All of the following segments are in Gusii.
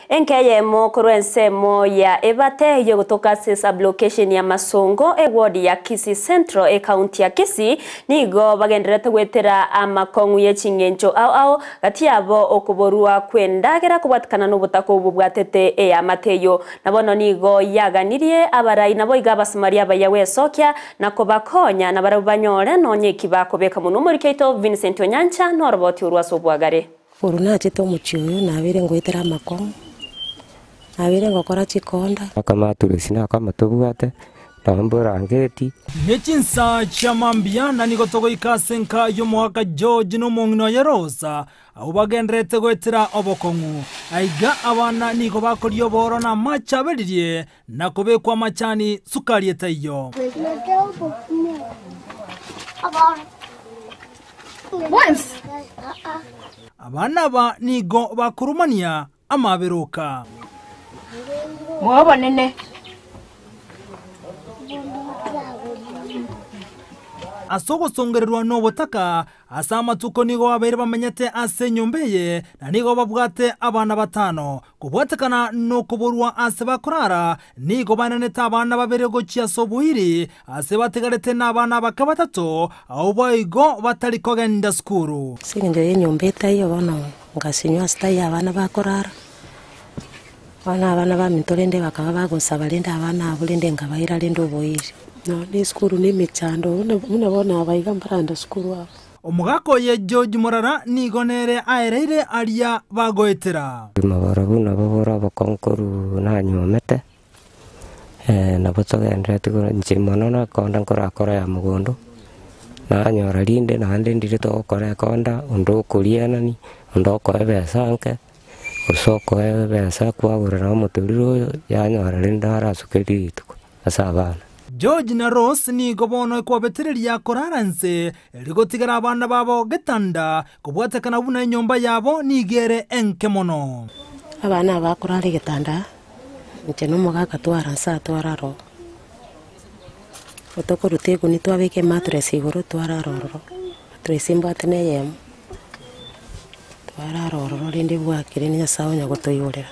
Enka eyemo korwa ensemo ya Ebate eyio egotoka ase sub-location ya Masongo, eward ya Kisii Central, ecounty ya Kisii, nigo bagendererete goetera amakong'u ye ching'encho ao ao, gati yabo okoborwa kw'endagera kobwatekana nobotaka obwo bobwatete eamate eyio. Na bono nigo yaganirie abarai naboigo Abasamaria abaya gwesokia na kobakonya, na barabwo banyore nonya eki bakobeka monwe. Omoriki oito Vincent Onyancha noroboti orwo ase obwagare. Korwa nachete omochie oyo nabeire ngoetera amakong'u, nabeire ngokora chikonda. Akamaturesi na akamatobwate, na oborangeti. Ne chinsa chia mambia, na nigo togoika ase enka y'omogaka George na omong'ina oye Rosa, abwo bagendererete goetera obokong'u. Aiga abana nigo bakoria oboro na amache aberirie, na kobekwa amachani sukari etaiyo. Abana aba nigo bakoromania amaberoka. Ase ogosongererwa nobotaka, ase amatuko nigo babeire bamenyete ase enyomba eye, na nigo babwate abana batano. Kobwatekana nokoborwa ase bakorara, nigo baenanete abana babere gochia ase oboiri, ase batigarete nabana abake batato, abwo boigo batari kogenda sukuru. Ase engencho y'enyomba etaiyo bono ngasinywa ase taiyo abana bakorara, bono abana baminto rende bakaba bagonsaba rende abana abwo rende nkabaira rende oboiri. Nonya na esukuru na emechando buna buna bono aba iga mbaragenda sukuru aba. Omogaka oye George Morara nigo nere aereire aria bagoetera. Nabarabwo nabo bore obokong'u korwa nanyuomete, nabo togenderereti korwa inche mono nakonda nkorakora ya mogondo, nanyora rinde naende ndire togokora ekonda, onde okorianani, onde okoa ebesa nke, gose okoa ebesa kwagorera omotoriro oyo, yanyora rende arasuke rituko ase abana. George na Rose nigo bono ekwabetereria korara inse, erio gotigera abana babo getanda, kobwatekana buna enyomba yabo nigo ere enke mono. Abana aba bakorara egetanda, inche na omogaka twara nse aa twarara oo. Tokoruta egunia twabeka emattress igoro twarara ororo, mattress mbwate na eyemo, twarara ororo rende bwakire na Nyasaye onya gotoigorera.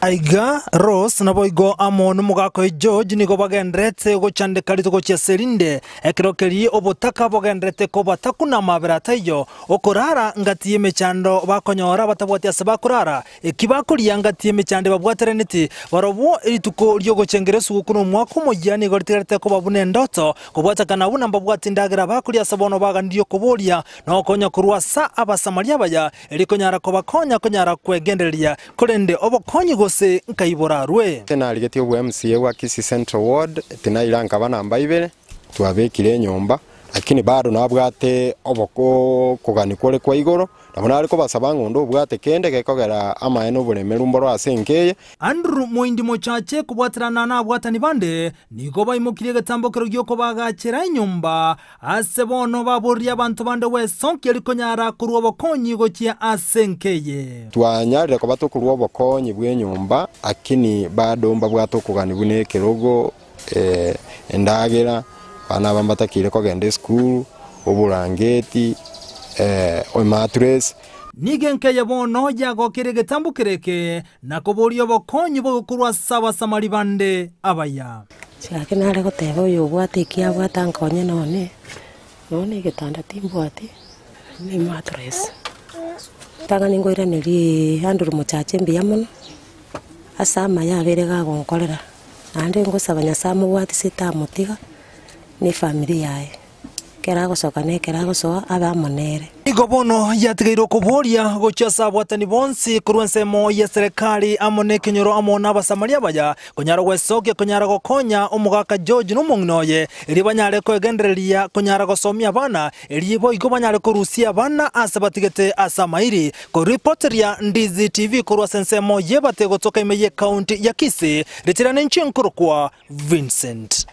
Aiga Rose naboigo amo nomogaka oye George nigo bagendererete gochandeka rituko chiase rinde, ekero keria obotaka bogendererete kobatakuna amabera ataiyo, okorara ngati y'emechando bakonyora batabwati ase bakorara, eki bakoria ngati y'emechando ebabwateraneti barobwo rituko ri'ogochengera esuguku na omwaka omoyia nigo ritigarete koba buna endoto, kobwatekana buna mbabwati endagera bakoria ase bono baganirie okoboria na okonya korwa ase Abasamaria abaya, erio konyara kobakonya konyara kwegendereria Korende obokonyi gose nkai borarue? Tinarigetie obwa MCA bwa Kisii Central Ward, tinaira nkaba namba ibere, twabekire enyomba, lakini bado nabwate oboko okogania kore kwa igoro, nabo nare kobasaba ng'a onde obwate kende gekogera amaene oboremeru mboro ase enka eye. Andrew Moindi Mochache kobwaterana nabwatani bande nigo baimokirie egetambokero gi'okobaagachera enyomba Ase bono baborie abanto bande gwesonkia rikonyara korua obokonyi gochia ase enka eye. Twanyarire koba tokorua obokonyi bw'enyomba, lakini bado mbabwate okogania buna ekerogo, endagera, abana aba mbatakeire kogenda esukuru, oborangeti, emattress. Nigo enka eye bono yagokeire egetambokero eke, na koboria obokonyi bogokorwa ase Abasamari bande abaya. Gaki nare goteba oyo obwate eki abwate ankonye none, nonya egetanda timbwati, na emattress. Ritang'ani nkoiraneria Andrew mochache mbuya mono, ase amaya abeire gagonkorera, naende ngosaba Nyasaye amobwatise tamotiga, na efamiri yaye. Ekero agosoka na ekero agosoa, abe amo nere. Nigo bono yatigaire okoboria gochia ase abwatani bonsi korwa ensemo y'eserekari amo nekenyoro amo n'Abasamaria abaya, konyara gwesokia konyara gokonya omogaka George na omong'ina oye, erio banyare kwegendereria konyara gosomia abana, erio boigo banyare korusia abana ase batigete ase amairi. Koripoteria Ndizi TV korwa ase ensemo y'ebate gotoka ime y'ecounty ya Kisii, ritirane inche nkorokwa Vincent.